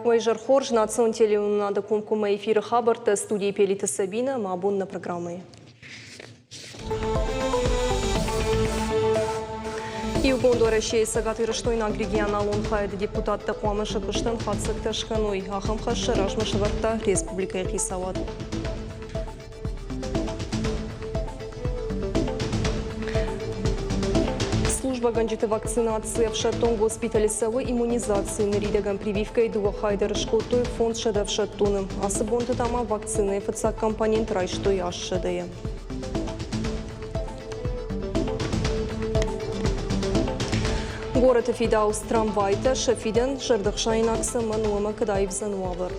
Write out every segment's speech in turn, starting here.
Уӕ хорз, национ телеуынынады комкоммӕ эфиры хабӕрттӕ студийы Пелиты Сабина ӕмӕ абон нӕ программӕйы. Иугонд Уӕрӕсейы цӕгатирыстойнаг регионалон хайады депутаттӕ хъуамӕ сӕ куыстӕн хатдзӕгтӕ скӕной. Ахӕм хӕс сӕ размӕ сӕвӕрдта республикӕйы хицауад. Службӕгӕнджыты вакцинаци ӕфсӕддон госпиталы цӕуы иммунизаци. Ныридӕгӕн прививкӕйы дыууӕ хай дӕр скодтой 500 ӕфсӕддоны. Ацы бонты та ма вакцинӕйы фыццаг компонент райстой 800-йы. Горӕты фидауц трамвайтӕ сӕ фидӕн зӕрдӕхсаинаг цӕмӕн у ӕмӕ кӕд аивдзӕн уавӕр?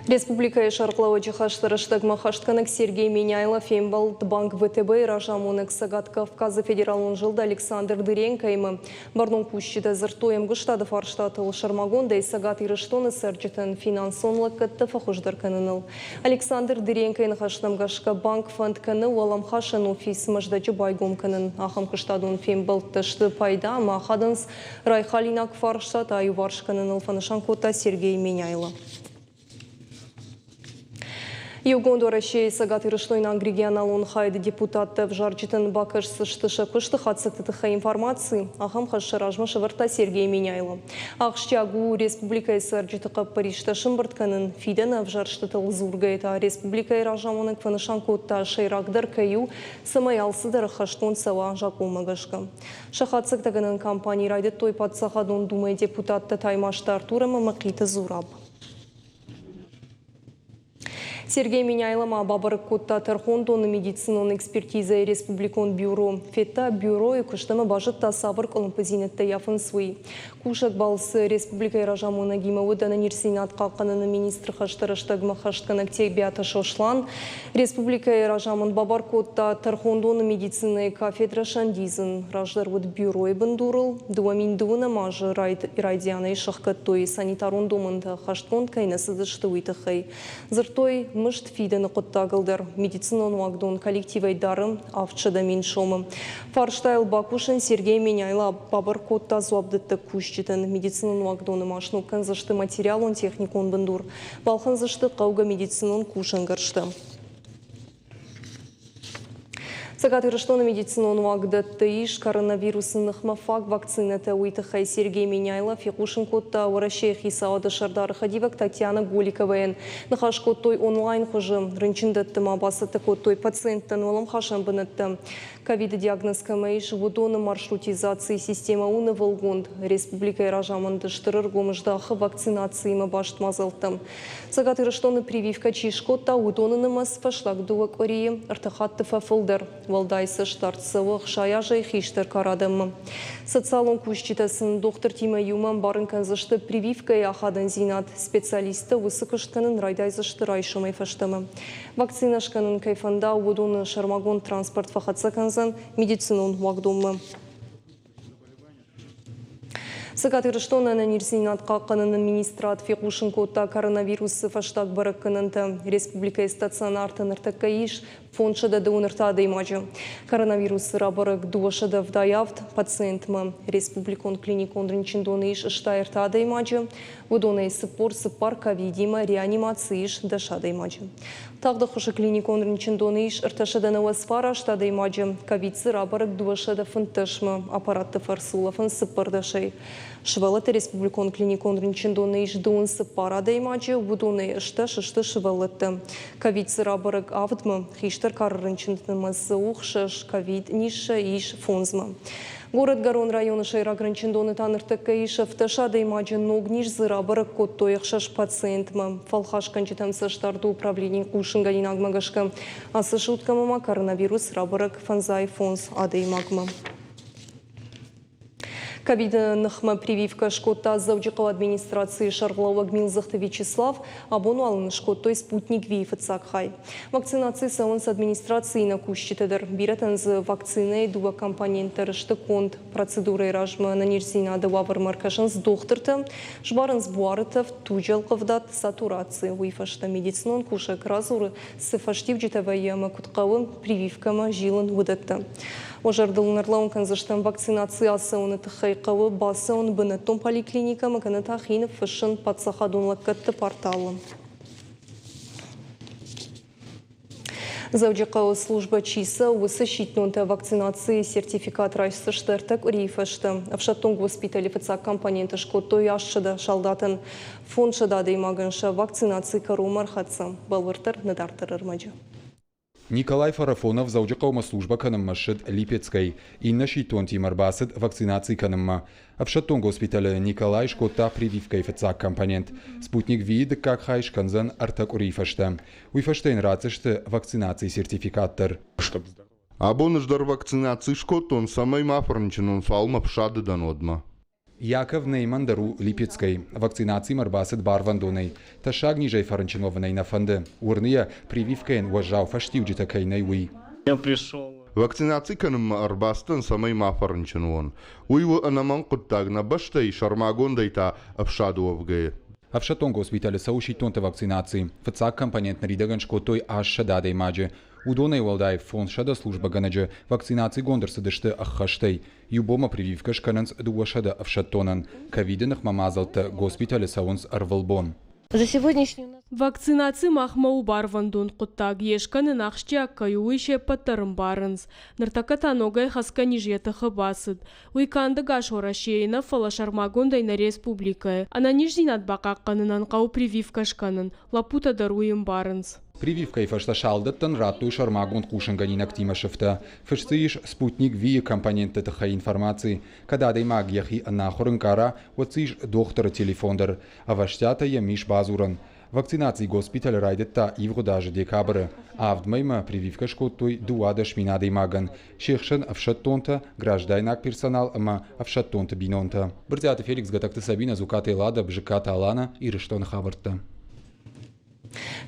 Республикӕйы сӕргълӕууӕджы хӕсты рӕстӕгмӕ хӕстгӕнӕг Сергей Меняйло фембӕлд Банк ВТБ-йы разамонӕг Цӕгат Кавказы федералон зылды Александр Дыренкоимӕ. Бӕрнон кусджытӕ дзырдтой ӕмгуыстады фарстатыл, сӕрмагондӕй Цӕгат Ирыстоны цӕрджытӕн финансон лӕггӕдтӕ фӕхуыздӕр кӕныныл. Александр Дыренкойы ныхӕстӕм гӕсгӕ, банк фӕнд кӕны уӕлӕмхасӕн офис Мӕздӕджы байгом кӕнын. Ахӕм куыстадон фембӕлдтӕ сты пайда ӕмӕ ахадынц райхалинаг фарстатӕ аиуварс кӕныныл, фӕнысан кодта Сергей Меняйло. Иугонд Уӕрӕсейы цӕгатирыстойнаг регионалон хайады депутаттӕ ӕвзарджытӕн бакӕсдзысты сӕ куысты хатдзӕгты тыххӕй информаци. Ахӕм хӕс сӕ размӕ сӕвӕрдта Сергей Меняйло. Ахсджиаг у республикӕйы цӕрджыты хъӕппӕристӕ сӕмбырд кӕнын. Фидӕны ӕвзӕрстытыл дзургӕйӕ та республикӕйы разамонӕг фӕнысан кодта, сӕйрагдӕр кӕй у, цӕмӕй алцыдӕр ӕххӕстгонд цӕуа закъонмӕ гӕсгӕ. Сӕ хатдзӕгтӕгӕнӕн кампани райдыдтой Паддзахадон Думӕйы депутаттӕ Таймазты Артур ӕмӕ Мӕхъиты Зураб. Сергей Меняйло ма бабӕрӕг кодта тӕрхондоны медицинон экспертизӕйы республикон бюро. Федта бюройы куыст ӕмӕ базыдта, цавӕр къуылымпыдзинӕдтӕ йафынц, уый. Кусӕг балцы республикӕйы разамонӕгимӕ уыд ӕнӕниздзинад хъахъхъӕныны министры хӕсты рӕстӕгмӕ хӕстгӕнӕг Тебиаты Сослан. Республикӕйы разамынд бабар кодта тӕрхондоны медицинӕйы кафедрӕ сӕндидзын. Раздӕр уыд бюройы бындурыл. 2002 азы райдианӕй сӕхгӕдтой санитарон домӕнтӕ хӕстгонд кӕй нӕ цыдысты, уый тыххӕй. Дзырдтой мызд фидыны хъуыддагыл дӕр. Медицинон уагдон коллективӕй дары 700 мин сомы. Фарстайыл бакусын Сергей Меняйло бабар кодта дзуапдӕттӕг кусджытӕн. Медицинон уагдоны ма сног кӕндзысты материалон-техникон бындур, балхӕндзысты хъӕугӕ медицинон кусӕнгӕрзтӕ. Цӕгат Ирыстоны медицинон уагдӕтты ис коронавирусы ныхмӕ фаг вакцинӕтӕ. Уый тыххӕй Сергей Меняйло фехъусын кодта Уӕрӕсейы хицауады сӕрдары хӕдивӕг Татьяна Голиковайӕн. Ныхас кодтой онлайн хуызы. Рынчындӕтты ма бацӕттӕ кодтой пациенттӕн уӕлӕмхасӕн бынӕттӕ. Ковиды диагноз кӕмӕ ис, уыдоны маршрутизацийы системӕ у нывылгонд. Республикӕйы разамынд стыр ӕргом здахы вакцинациимӕ баст мадзӕлттӕм. Цӕгат Ирыстоны прививкӕ чи скодта, уыдоны нымӕц фӕстаг дыууӕ къуырийы ӕртӕ хатты фӕфылдӕр. Уӕлдай цӕстдард цӕуы 60 азӕй хистӕр кары адӕммӕ. Социалон кусджытӕ сын дохтыртимӕ иумӕ ӕмбарын кӕндзысты прививкӕйы ахадындзинад. Специалисттӕ уыцы куыст кӕнын райдайдзысты райсомӕй фӕстӕмӕ. Вакцинӕ скӕнын кӕй фӕнда, уыдоны сӕрмагонд транспорт фӕхӕццӕ кӕндзӕн медицинон уагдонмӕ. Цӕгат Ирыстоны ӕнӕниздзинад хъахъхъӕныны министрад фехъусын кодта коронавирусы фӕстаг бӕрӕггӕнӕнтӕ. Республикӕйы стационарты ныртӕккӕ ис 503 адӕймаджы. Коронавирусы рабӕрӕг 277 пациентмӕ. Республикон клиникон рынчындоны ис 63 адӕймаджы. Уыдонӕй 44 ковидимӕ реанимацийы ис 10 адӕймаджы. Тагъд ӕххуысы клиникон рынчындоны ис 399 адӕймаджы, ковид дзы рабӕрӕг 215-мӕ, аппаратты фӕрцы улӕфынц цыппӕрдӕсӕй. Сывӕллӕтты республикон клиникон рынчындоны ис дыууын цыппар адӕймаджы, уыдонӕй 18 сты сывӕллӕттӕ. Ковид дзы рабӕрӕг авдмӕ, хистӕр кары рынчынты нымӕц дзы у хсӕз, ковид низ сӕ ис фондзмӕ. Горӕтгӕрон районы сӕйраг рынчындоны та ныртӕккӕ ис 17 адӕймаджы ног низ дзы рабӕрӕг кодтой ӕхсӕз пациентмӕ. Фӕлхасгӕнджытӕм цӕстдарды управленийы хъусынгӕнинагмӕ гӕсгӕ ацы суткӕмӕ ма коронавирус рабӕрӕг фӕндзай фондз адӕймагмӕ. Ковиды ныхмӕ прививкӕ скодта Дзӕуджыхъӕуы администрацийы сӕргълӕууӕг Милдзыхты Вячеслав. Абон уал ын скодтой Спутник V-йы фыццаг хай. Вакцинаци цӕуынц администрацийы нӕ кусджытӕ дӕр. Бирӕтӕн дзы вакцинӕйы дыууӕ компонент дӕр сты конд. Процедурӕйы размӕ ӕнӕниздзинады уавӕрмӕ ӕркӕсынц дохтыртӕ, сбарынц буары тӕвд, туджы ӕлхъывдад, сатураци. Уый фӕстӕ медицинон кусӕг радзуры, цы фӕстиуджытӕ вӕййы ӕмӕ куыд хъӕуы прививкӕмӕ зилын, уыдӕттӕ. Уӕ зӕрдыл ын ӕрлӕууын кӕндзыстӕм, вакцинаци ацӕуыны тыххӕй хъӕуы бацӕуын бынӕттон поликлиникӕмӕ кӕнӕ та хи ныффыссын паддзахадон лӕггӕдты порталы. Дзӕуджыхъӕуы службӕ чи цӕуы, уыцы сидтонтӕ вакцинацийы сертификат райсдзысты ӕртӕ къуырийы фӕстӕ. Ӕфсӕддон госпиталы фыццаг компоненты скодтой 800 салдатӕн. 500 адӕймагӕн сӕ вакцинаци кӕронмӕ ӕрхӕццӕ. Бӕлвырддӕр нӕ дарддӕр ӕрмӕджы. Николай Фарафонов Дзӕуджыхъӕумӕ службӕ кӕнынмӕ ссыд Липецкӕй. Иннӕ сидтонтимӕ ӕрбацыд вакцинаци кӕнынмӕ. Ӕфсӕддон госпиталы Николай скодта прививкӕйы фыццаг компонент. Спутник V-йы дыккаг хай скӕндзӕн ӕртӕ къуырийы фӕстӕ. Уый фӕстӕ йын ратдзысты вакцинацийы сертификат дӕр. Абон ӕз дӕр вакцинаци скодтон, цӕмӕй ма фӕрынчын уон, цалынмӕ фсады дӕн, уӕдмӕ. Яков Нейман дӕр у Липецкӕй. Вакцинацимӕ ӕрбацыд барвӕндонӕй. Тӕссаг низӕй фӕрынчын уӕвын ӕй нӕ фӕнды. Уырны йӕ, прививкӕйӕн уӕззау фӕстиуджытӕ кӕй нӕй, уый. Вакцинаци кӕнынмӕ ӕрбацыдтӕн, цӕмӕй ма фӕрынчын уон. Уый у ӕнӕмӕнг хъуыддаг нӕ бӕстӕйы, сӕрмагондӕй та ӕфсады уӕвгӕйӕ. Ӕфсӕддон госпиталы цӕуы сидтонты вакцинаци. Фыццаг компонент ныридӕгӕн скодтой 800 адӕймаджы. Уыдонӕй уӕлдай 500 службӕгӕнӕджы вакцинацигонд ӕрцыдысты ӕххӕстӕй. Иу бонмӕ прививкӕ скӕнынц 200 ӕфсӕддонӕн. Ковиды ныхмӕ мадзӕлттӕ госпиталы цӕуынц ӕрвылбон. Вакцинаци махмӕ у барвӕндон хъуыддаг, йе скӕнын ахсджиаг кӕй у, уый се ппӕт дӕр ӕмбарынц. Ныртӕккӕ та ногӕй хӕцгӕ низ йӕ тыхы бацыд. Уый канд ӕгас Уӕрӕсейы нӕ, фӕлӕ сӕрмагондӕй нӕ республикӕйы. Ӕнӕниздзинад бахъахъхъӕнынӕн хъӕуы прививкӕ скӕнын, лӕппутӕ дӕр уый ӕмбарынц. Прививкӕйы фӕстӕ салдӕттӕн радтой сӕрмагонд хъусынгӕнинӕгтимӕ сыфтӕ. Фыст дзы ис Спутник V-йы компонентты тыххӕй информаци. Кӕд адӕймаг йӕхи ӕнахуыр ӕнкъара, уӕд дзы ис дохтыры телефон дӕр. Ӕвӕстиатӕй йӕм ис бадзурӕн. Вакцинаци госпиталы райдыдта ивгъуыд азы декабры. Авд мӕймӕ прививкӕ скодтой 12 мин адӕймагӕн. Се хсӕн ӕфсӕддонтӕ, граждайнаг персонал ӕмӕ ӕфсӕддонты бинонтӕ. Брытъиаты Феликс, Гатӕгты Сабинӕ, Зукаты Эллада, Бзыккаты Алана, Ирыстоны хабӕрттӕ.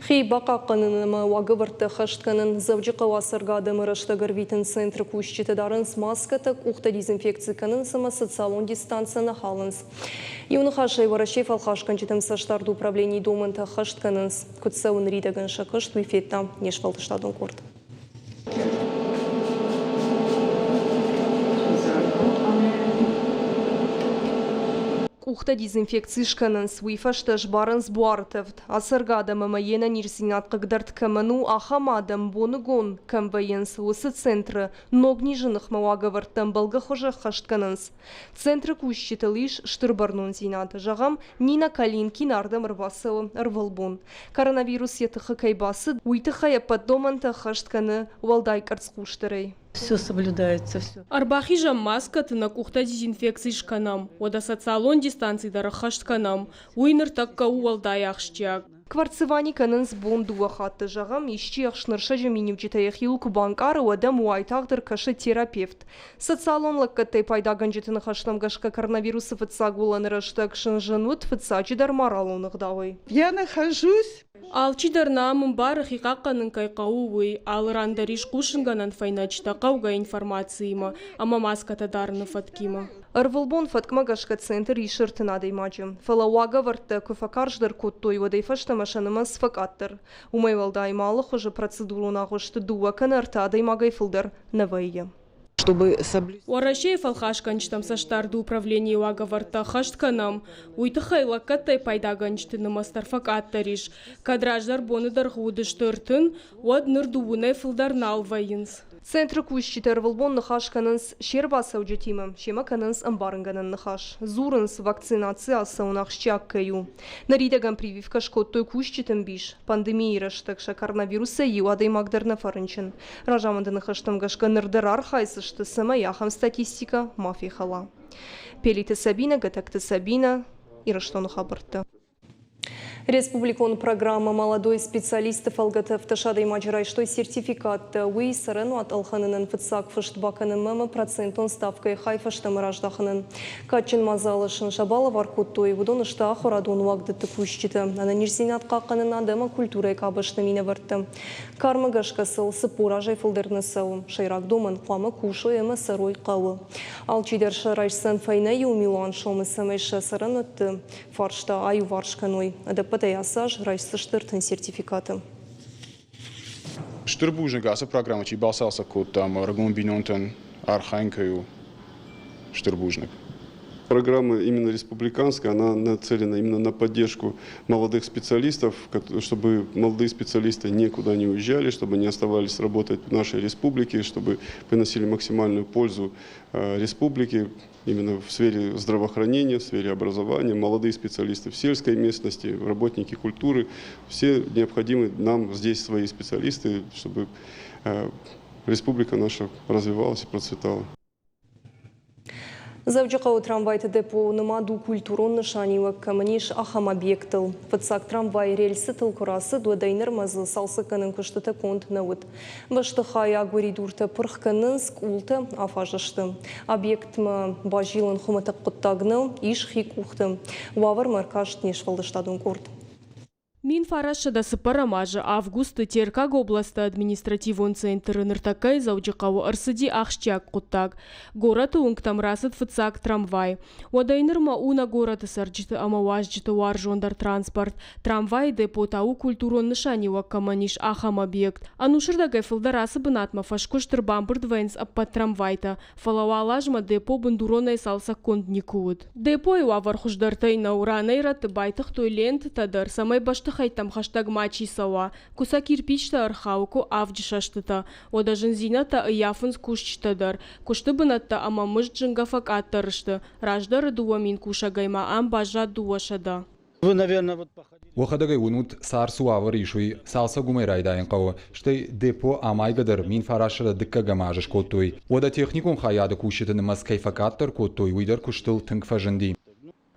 Хи бахъахъхъӕнын ӕмӕ уагӕвӕрдтӕ ӕххӕст кӕнын Дзӕуджыхъӕуы ацӕргӕ адӕмы рӕстӕг ӕрвитын центры кусджытӕ дарынц маскӕтӕ, къухтӕ дезинфекци кӕнынц ӕмӕ социалон дистанци нӕ халынц. Иу ныхасӕй, Уӕрӕсейы фӕлхасгӕнджытӕм цӕстдарды управленийы домӕнтӕ ӕххӕст кӕнынц. Куыд цӕуы ныридӕгӕн сӕ куыст, уый федта не сфӕлдыстадон къорд. Къухтӕ дезинфекци скӕнынц, уый фӕстӕ сбарынц буары тӕвд. Ацӕргӕ адӕм ӕмӕ йе нӕниздзинад хъыгдӕрд кӕмӕн у, ахӕм адӕм боныгон кӕм вӕййынц, уыцы центры ног низы ныхмӕ уагӕвӕрдтӕ ӕмбӕлгӕ хуызы ӕххӕст кӕнынц. Центры кусджытыл ис стыр бӕрнондзинад. Зӕгъӕм, Нина Калинкин ардӕм ӕрбацӕуы ӕрвылбон. Коронавирус йӕ тыхы кӕй бацыд, уый тыххӕй ӕппӕт домӕнтӕ ӕххӕст кӕны уӕлдай къӕрцхъусдӕрӕй. Все соблюдается, все. Ӕрбахизӕм маскӕты, нӕ къухтӕ дезинфекци скӕнӕм, уӕдӕ социалон дистанци дӕр ӕххӕст кӕнӕм. Уый ныртӕккӕ у уӕлдай ахсджиаг. Кварцевани кӕнынц бон дыууӕ хатты. Зӕгъӕм, исчи ӕхснырсӕджы миниуджытӕ йӕхиуыл куы банкъары, уӕд ӕм уайтагъд ӕркӕсы терапевт. Социалон лӕггӕдтӕй пайдагӕнджыты ныхӕстӕм гӕсгӕ коронавирусы фыццаг уылӕны рӕстӕг сын зын уыд фыццаджыдӕр моралон ӕгъдауӕй. Я нахожусь Алчидӕр нӕ ам ӕмбары, хи хъахъхъӕнын кӕй хъӕуы, уый. Алы ран дӕр ис хъусынгӕнӕн фӕйнӕджытӕ хъӕугӕ информациимӕ ӕмӕ маскӕтӕ дарыны фӕткимӕ. Ӕрвылбон фӕткмӕ гӕсгӕ центр исы ӕртын адӕймаджы. Фӕлӕ уагӕвӕрдтӕ куы фӕкарздӕр кодтой, уӕдӕй фӕстӕмӕ сӕ нымӕц фӕкъаддӕр. Уымӕй уӕлдай ма алы хуызы процедурон агъуысты дыууӕ кӕнӕ ӕртӕ адӕймагӕй фылдӕр нӕ вӕййы. Уӕрӕсейы фӕлхасгӕнджытӕм цӕстдарды управленийы уагӕвӕрдтӕ ӕххӕст кӕнӕм, уый тыххӕй лӕггӕдтӕй пайдагӕнджыты нымӕц дӕр фӕкъаддӕр ис. Кӕд раздӕр боны дӕргъы уыдысты ӕртын, уӕд ныр дыууынӕй фылдӕр нал вӕййынц. Центры кусджытӕ ӕрвылбон ныхас кӕнынц се рбацӕуджытимӕ, семӕ кӕнынц ӕмбарынгӕнӕн ныхас. Дзурынц, вакцинаци ацӕуын ахсджиаг кӕй у. Ныридӕгӕн прививкӕ скодтой кусджыты мбис. Пандемийы рӕстӕг сӕ коронавирусӕй иу адӕймаг дӕр нӕ фӕрынчын. Разамынды ныхӕстӕм гӕсгӕ ныр дӕр архайдзысты, цӕмӕй ахӕм статистикӕ ма фехӕла. Пелиты Сабинӕ, Гӕтӕгты Сабинӕ, Ирыстоны хабӕрттӕ. Республикон программӕ «Молодой специалист»-ы фӕлгӕты 17 адӕймаджы райстой сертификаттӕ. Уый цӕрӕнуат ӕлхӕнынӕн фыццаг фыст бакӕнынмӕ ӕмӕ процентон ставкӕйы хай фӕстӕмӕ раздахынӕн. Кадджын мадзалы сын сӕ балӕвар кодтой, уыдон сты ахуырадон уагдӕтты кусджытӕ, ӕнӕниздзинад хъахъхъӕнынад ӕмӕ культурӕйы къабӕзты минӕвӕрттӕ. Кармӕ гӕсгӕ сыл 40 азӕй фылдӕр нӕ цӕуы. Сӕйраг домӕн хъуамӕ кусой ӕмӕ цӕрой хъӕуы. Алчидӕр сӕ райсдзӕн фӕйнӕ иу милуан сомы, цӕмӕй сӕ цӕрӕнуӕтты фарста аиуварс кӕной. Ӕдӕппӕтӕй ацы аз райсдзысты 30 сертификаты. Стыр бузныг, ацы программӕ чи бацалцӕг кодта ӕмӕ ӕрыгон бинонтӕн архайын кӕй у. Стыр бузныг. Программа именно республиканская, она нацелена именно на поддержку молодых специалистов, чтобы молодые специалисты никуда не уезжали, чтобы они оставались работать в нашей республике, чтобы приносили максимальную пользу республике именно в сфере здравоохранения, в сфере образования, молодые специалисты в сельской местности, работники культуры. Все необходимы нам здесь свои специалисты, чтобы республика наша развивалась и процветала. Дзӕуджыхъӕуы трамвайты депо нымад у культурон нысаниуӕг кӕмӕн ис, ахӕм объектыл. Фыццаг трамвай рельсытыл куы рацыд, уӕдӕй нырмӕ дзы цалцӕггӕнӕн куыстытӕ конд нӕ уыд. Бӕстыхайы агуыридуртӕ пырх кӕнынц, къултӕ афаз сты. Объектмӕ базилын хуымӕтӕг хъуыддаг нӕу, ис хи къухты. Уавӕрмӕ ӕркаст не сфӕлдыстадон къорд. 1904 азы августы Теркаг областы административон центры ныртӕккӕйы Дзӕуджыхъӕуы ӕрцыди ахсджиаг хъуыддаг. Горӕты уынгтӕм рацыд фыццаг трамвай. Уӕдӕй нырмӕ у нӕ горӕты цӕрджыты ӕмӕ уазджыты уарзондӕр транспорт. Трамвайы депо та у культурон нысаниуӕг кӕмӕн ис, ахӕм объект. Ӕнусырдӕгӕй фылдӕр ацы бынатмӕ фӕскуыст ӕрбамбырд вӕййынц ӕппӕт трамвайтӕ, фӕлӕ уал азмӕ депо бындуронӕй цалцӕггонд никуы уыд. Депойы уавӕр хуыздӕртӕй нӕу, ранӕй-рӕтты байтыгътой лентытӕ дӕр, цӕмӕй бӕстыхӕйттӕм хӕстӕг мачи цӕуа. Куы сӕ кирпичтӕ ӕрхауы, куы авджы сӕстытӕ. Уӕдӕ зындзинӕдтӕ ӕййафынц кусджытӕ дӕр. Куысты бынӕттӕ ӕмӕ мызд зынгӕ фӕкъаддӕр сты. Раздӕры 2000 кусӕгӕй ма ам баззад 200. Вы, наверное, вот Уӕхӕдӕг ӕй уынут, цар цы уавӕр ис, уый цалцӕг уымӕй райдайын хъӕуы. Стӕй депо амайгӕ дӕр 1902 азы скодтой. Уӕдӕ техникон хайады кусджыты нымӕц кӕй фӕкъаддӕр кодтой, уый дӕр куыстыл тынг фӕзынди.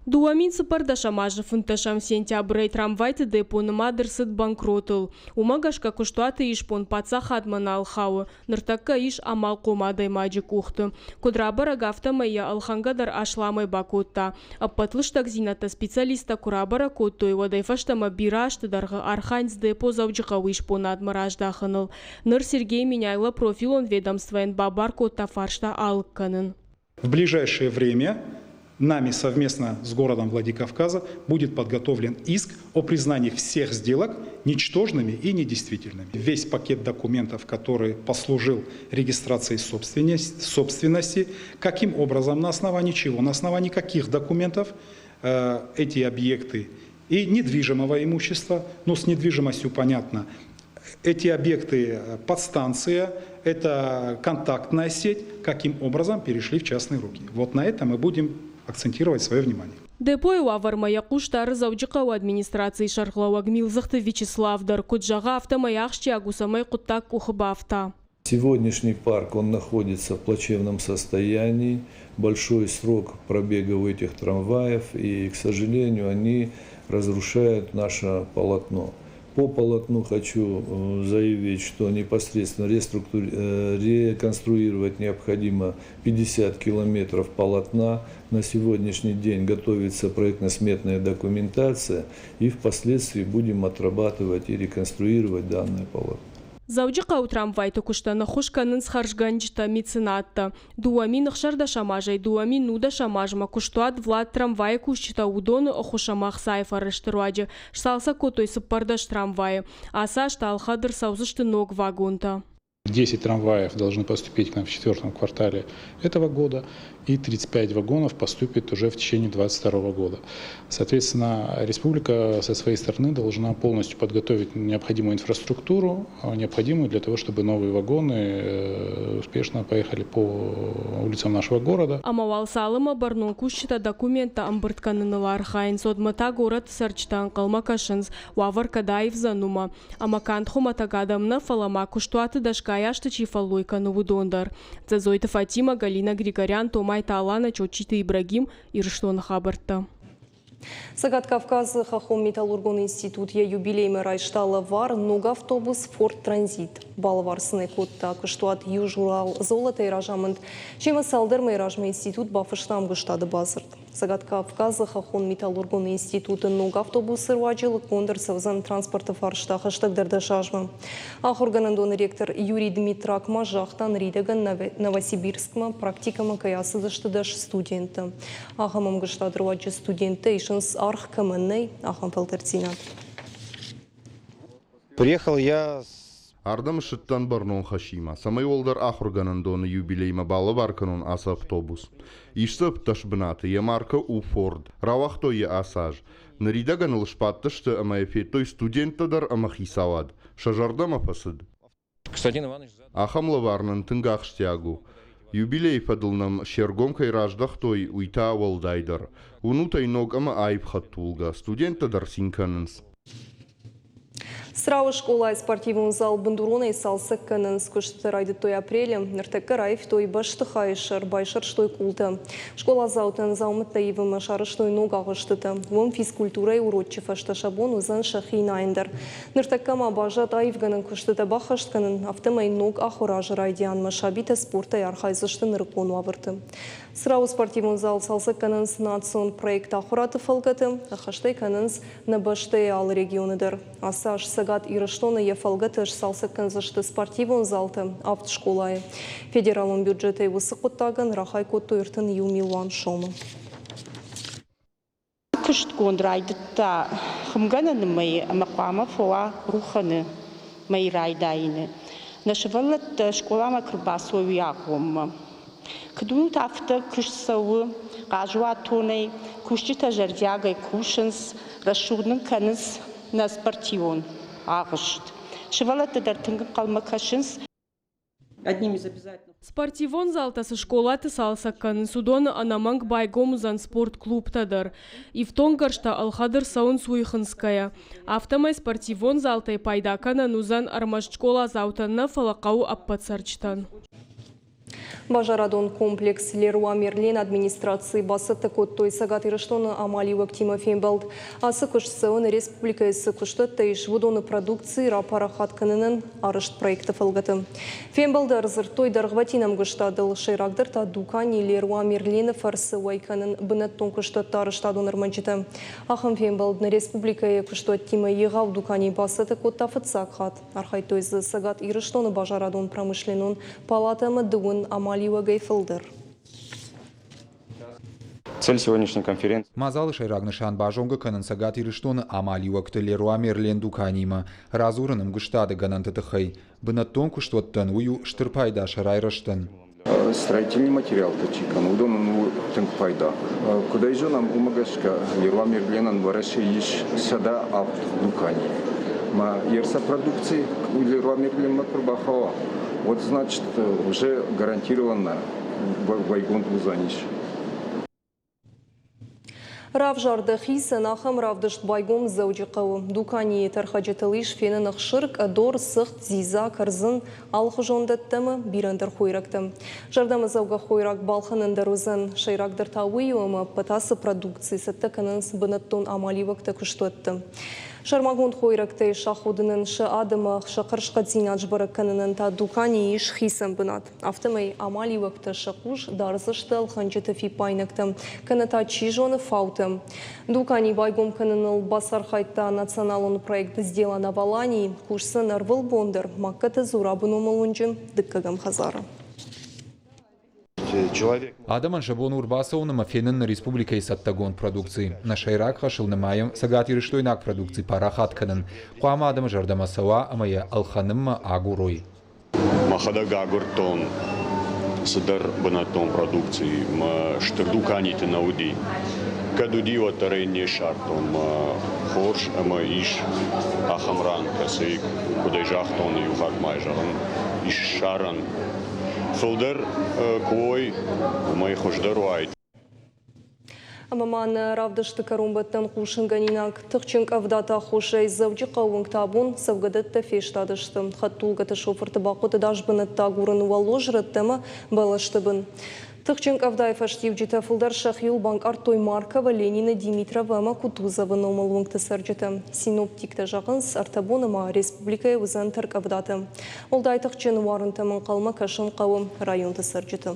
2014 азы 15 сентябрӕй трамвайты депо нымад ӕрцыд банкротыл. Уымӕ гӕсгӕ куыстуаты исбон паддзахадмӕ нал хауы, ныртӕккӕ ис амалхъом адӕймаджы къухты. Куыд рабӕрӕг, афтӕмӕй йӕ ӕлхӕнгӕ дӕр асламӕй бакодта. Ӕппӕт лыстӕгдзинӕдтӕ специалисттӕ куы рабӕрӕг кодтой, уӕдӕй фӕстӕмӕ бирӕ азты дӕргъы архайынц депо Дзӕуджыхъӕуы исбонадмӕ раздахыныл. Ныр Сергей Меняйло профилон ведомствойӕн бабар кодта фарста алыг кӕнын. В ближайшее время нами совместно с городом Владикавказа будет подготовлен иск о признании всех сделок ничтожными и недействительными. Весь пакет документов, который послужил регистрации собственности, каким образом, на основании чего, на основании каких документов эти объекты и недвижимого имущества, ну, с недвижимостью понятно, эти объекты подстанция, это контактная сеть, каким образом перешли в частные руки. Вот на этом мы будем акцентировать свое внимание. Депойы уавӕрмӕ йӕ хъус дары Дзӕуджыхъӕуы администрацийы сӕргълӕууӕг Милдзыхты Вячеслав дӕр. Куыд зӕгъы, афтӕмӕй ахсджиаг у, цӕмӕй хъуыддаг къухы бафта. Сегодняшний парк, он находится в плачевном состоянии, большой срок пробега у этих трамваев, и, к сожалению, они разрушают наше полотно. По полотну хочу заявить, что непосредственно реконструировать необходимо 50 километров полотна. На сегодняшний день готовится проектно-сметная документация, и впоследствии будем отрабатывать и реконструировать данное полотно. Дзӕуджыхъӕуы трамвайты куыстӕн ӕххуыс кӕнынц хӕрзгӕнджытӕ, меценаттӕ. 2016 азӕй 2019 азмӕ куыстуат Влад трамвайы кусджытӕ уыдоны ӕххуыс ӕмӕ ӕхцайы фӕрӕзты руаджы сцалцӕг кодтой 14 трамвайы. Ацы аз та ӕлхӕд ӕрцӕудзысты ног вагонтӕ. 10 трамваев должны поступить к нам в четвертом квартале этого года, и 35 вагонов поступит уже в течение 2022 года. Соответственно, республика со своей стороны должна полностью подготовить необходимую инфраструктуру, необходимую для того, чтобы новые вагоны успешно поехали по улицам нашего города. Ӕмӕ уал цалынмӕ бӕрнон кусджытӕ документтӕ ӕмбырд кӕныныл архайынц, уӕдмӕ та горӕты цӕрджытӕ ӕнхъӕлмӕ кӕсынц, уавӕр кӕд аивдзӕн, уымӕ. Ӕмӕ канд хуымӕтӕг адӕм нӕ, фӕлӕ ма куыстуаты дӕсгай азты чи фӕллой кӕны, уыдон дӕр. Дзӕдзойты Фатимӕ, Галина Григорян, Томайты Алана, Чочиты Ибрагим, Ирыстоны хабӕрттӕ. Цӕгат Кавказы хӕххон-металлургон институт йӕ юбилеймӕ райста лӕвар ног автобус «Форд Транзит». Балӕвар сын ӕй кодта куыстуат «Южуралзолото»-йы разамынд. Семӕ цалдӕр мӕйы размӕ институт бафыста ӕмгуыстады бадзырд. Цӕгат Кавказы хӕххон-металлургон институты ног автобусы руаджы лыггонд ӕрцӕудзӕн транспорты фарста хӕстӕгдӕр дӕсазмӕ. Ахуыргӕнӕндоны ректор Юрий Дмитрак ма загъта, ныридӕгӕн Новосибирскмӕ практикӕмӕ кӕй ацыдысты 10 студенты. Ахӕм ӕмгуыстады руаджы студенттӕ исынц аргъ кӕмӕн нӕй, ахӕм фӕлтӕрддзинад. Приехал я Ардӕм ссыдтӕн бӕрнон хӕсимӕ, цӕмӕй уӕлдӕр ахуыргӕнӕндоны юбилеймӕ балӕвар кӕнон ацы автобус. Ис дзы 17 бынаты, йӕ маркӕ у «Форд». Рауагътой йӕ ацы аз. Ныридӕгӕн ыл сбадтысты ӕмӕ йӕ федтой студенттӕ дӕр ӕмӕ хицауад. Сӕ зӕрдӕмӕ фӕцыд. Ахӕм лӕвар нын тынг ахсджиаг у. Юбилейы фӕдыл нӕм се ргом кӕй раздӕхтой, уый та уӕлдайдӕр. Уынут ӕй ног ӕмӕ аив хӕдтулгӕ, студенттӕ дӕр цин кӕнынц. Црауы скъолайы спортивон зал бындуронӕй цалцӕг кӕнынц. Куыстытӕ райдыдтой апрелы. Ныртӕккӕ раивтой бӕстыхайы сӕр, байсӕрстой къултӕ. Скъоладзаутӕн дзаумӕттӕ ивынмӕ сарӕзтой ног агъуыстытӕ. Уым физкультурӕйы урочы фӕстӕ сӕ бон уыдзӕн сӕхи найын дӕр. Ныртӕккӕ ма баззад аивгӕнӕн куыстытӕ баххӕст кӕнын, афтӕмӕй ног ахуыры азы райдианмӕ сабитӕ спортӕй архайдзысты нырыккон уавӕрты. Црауы спортивон зал цалцӕг кӕнынц национ проект Ахуырады фӕлгӕты, ӕххӕстӕй кӕнынц нӕ бӕстӕйы алы регионы дӕр. Ацы аз Цӕгат Ирыстоны йӕ фӕлгӕты сцалцӕг кӕндзысты спортивон залтӕ авд скъолайы. Федералон бюджетӕй уыцы хъуыддагӕн рахай кодтой 31 милуан сомы. Куыстгонд райдыдта хуымгӕнӕны мӕйы ӕмӕ хъуамӕ фӕуа рухӕны мӕй райдайыны. Нӕ сывӕллӕттӕ скъоламӕ куы рбацӕуой, уый агъоммӕ. Куыд уынут, афтӕ куыст цӕуы хъазуатонӕй, кусджытӕ зӕрдиагӕй кусынц, рӕсугъд нын кӕнынц нӕ спортивон агъуыст. Сывӕллӕттӕ дӕр тынг ӕнхъӕлмӕ кӕсынц. Спортивон залтӕ цы скъолаты цалцӕг кӕнынц, уыдоны ӕнӕмӕнг байгом уыдзӕн спортклубтӕ дӕр. Ифтонггӕрзтӕ ӕлхӕд ӕрцӕуынц уый хынцгӕйӕ. Афтӕмӕй спортивон залтӕй пайда кӕнӕн уыдзӕн ӕрмӕст скъоладзаутӕн нӕ, фӕлӕ хъӕуы ӕппӕт цӕрджытӕн. Базарадон комплекс Леруа Мерлен администрацийы бацӕттӕ кодтой Цӕгат Ирыстоны амалиуӕгтимӕ фембӕлд. Ацы куыст цӕуы нӕ республикӕйы цы куыстуӕттӕ ис, уыдоны продукци рапарахат кӕнынӕн арӕзт проекты фӕлгӕты. Фембӕлды ӕрдзырдтой дӕргъвӕтин ӕмгуыстадыл, сӕйрагдӕр та дукани Леруа Мерлены фӕрцы уӕй кӕнын бынӕттон куыстуӕтты арӕзтадон ӕрмӕджытӕ. Ахӕм фембӕлд нӕ республикӕйы куыстуӕттимӕ егъау дукани бацӕттӕ кодта фыццаг хатт. Архайдтой дзы Цӕгат Ирыстоны базарадон-промышленнон палатӕ ӕмӕ дыууын амалиуӕгӕй фылдӕр. Цель сегодняшней конференции. Мадзалы сӕйраг нысан базонгӕ кӕнын Цӕгат Ирыстоны амалиуӕгты Леруа Мерлен дуканиимӕ, радзурын ӕмгуыстады гӕнӕнты тыххӕй. Бынӕттон куыстуӕттӕн уый у стыр пайда сӕ райрӕзтӕн. Строительный материалтӕ чи кӕны, уыдонӕн у тынг пайда. Куыд ӕй зонӕм, уымӕ гӕсгӕ Леруа Мерленӕн Уӕрӕсейы ис 107 дукани. Ма йе продукци Леруа Мерленмӕ куы рбахауа, уӕд, значит, уже гарантированно уӕйгонд уыдзӕнис. Равзар дӕхицӕн ахӕм равдыст байгом Дзӕуджыхъӕуы. Дуканийы тӕрхӕджытыл ис фенӕн ӕхсыр, къӕдор, цыхт, дзидза, кӕрдзын, алыхуызон дӕттӕ ӕмӕ бирӕ ӕндӕр хойрӕгтӕ. Зӕрдӕмӕдзӕугӕ хойраг балхӕнӕн дӕр уыдзӕн. Сӕйрагдӕр та уый у, ӕмӕ ӕппӕт ацы продукци цӕттӕ кӕнынц бынӕттон амалиуӕгтӕ куыстуӕтты. Сӕрмагонд хойрӕгтӕй саходынӕн сӕ адӕмы сӕ хӕрзхъӕддзинад сбӕрӕг кӕнынӕн та дуканийы ис хицӕн бынат. Афтӕмӕй амалиуӕгтӕ сӕ хъус дардзысты ӕлхӕнджыты фиппаинӕгтӕм, кӕнӕ та чи зоны фаутӕм. Дукани байгом кӕныныл бацархайдта националон проект «Сделано в Алании», кусдзӕн ӕрвылбон дӕр Магкаты Зурабы номыл уынджы дыккӕгӕм хӕдзары. Адӕмӕн сӕ бон у ӕрбацӕуын ӕмӕ фенын нӕ республикӕйы цӕттӕгонд продукци. Нӕ сӕйраг хӕсыл нымайӕм цӕгатирыстойнаг продукци парахат кӕнын. Хъуамӕ адӕмы зӕрдӕмӕ цӕуа ӕмӕ йӕ ӕлхӕнынмӕ агурой. Мӕхӕдӕг агуырдтон цыдӕр бынӕттон продукци, мӕ стыр дуканиты нӕ уыди. Кӕд уыди, уӕддӕр ӕй не ссардтон. Мӕ хорз ӕмӕ ис ахӕм ран, кӕцыйы, куыд ӕй загътон, иу хатт ма зӕгъын, ис ссарӕн. Фылдӕр куы уой, уымӕй хуыздӕр уаид. Ӕмӕ ма нӕ равдысты кӕронбӕттӕн хъусынгӕнинаг тыхджын къӕвдаты аххосӕй Дзӕуджыхъӕуы уынгты абон цӕугӕдӕттӕ фестадысты. Хӕдтулгӕты шофырты бахъуыд ӕдас бынӕттӕ агурын уӕллоз рӕттӕ ӕмӕ бӕлӕсты бын. Тыхджын къӕвдайы фӕстиуджытӕ фылдӕр сӕхиуыл банкъардтой Маркова, Ленины, Димитрова ӕмӕ Кутузовы номыл уынгты цӕрджытӕ. Синоптиктӕ зӕгъынц, ӕртӕ боны ма республикӕйы уыдзӕн тӕркъӕвдатӕ. Уӕлдай тыхджын уарынтӕм ӕнхъӕлмӕ кӕсын хъӕуы районты цӕрджыты.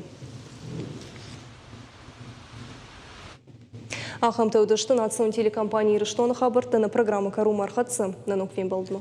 Ахӕмтӕ уыдысты национ телекомпани Ирыстоны хабӕрттӕ нӕ программӕ кӕронмӕ ӕрхӕццӕ. Нӕ ног фембӕлдмӕ.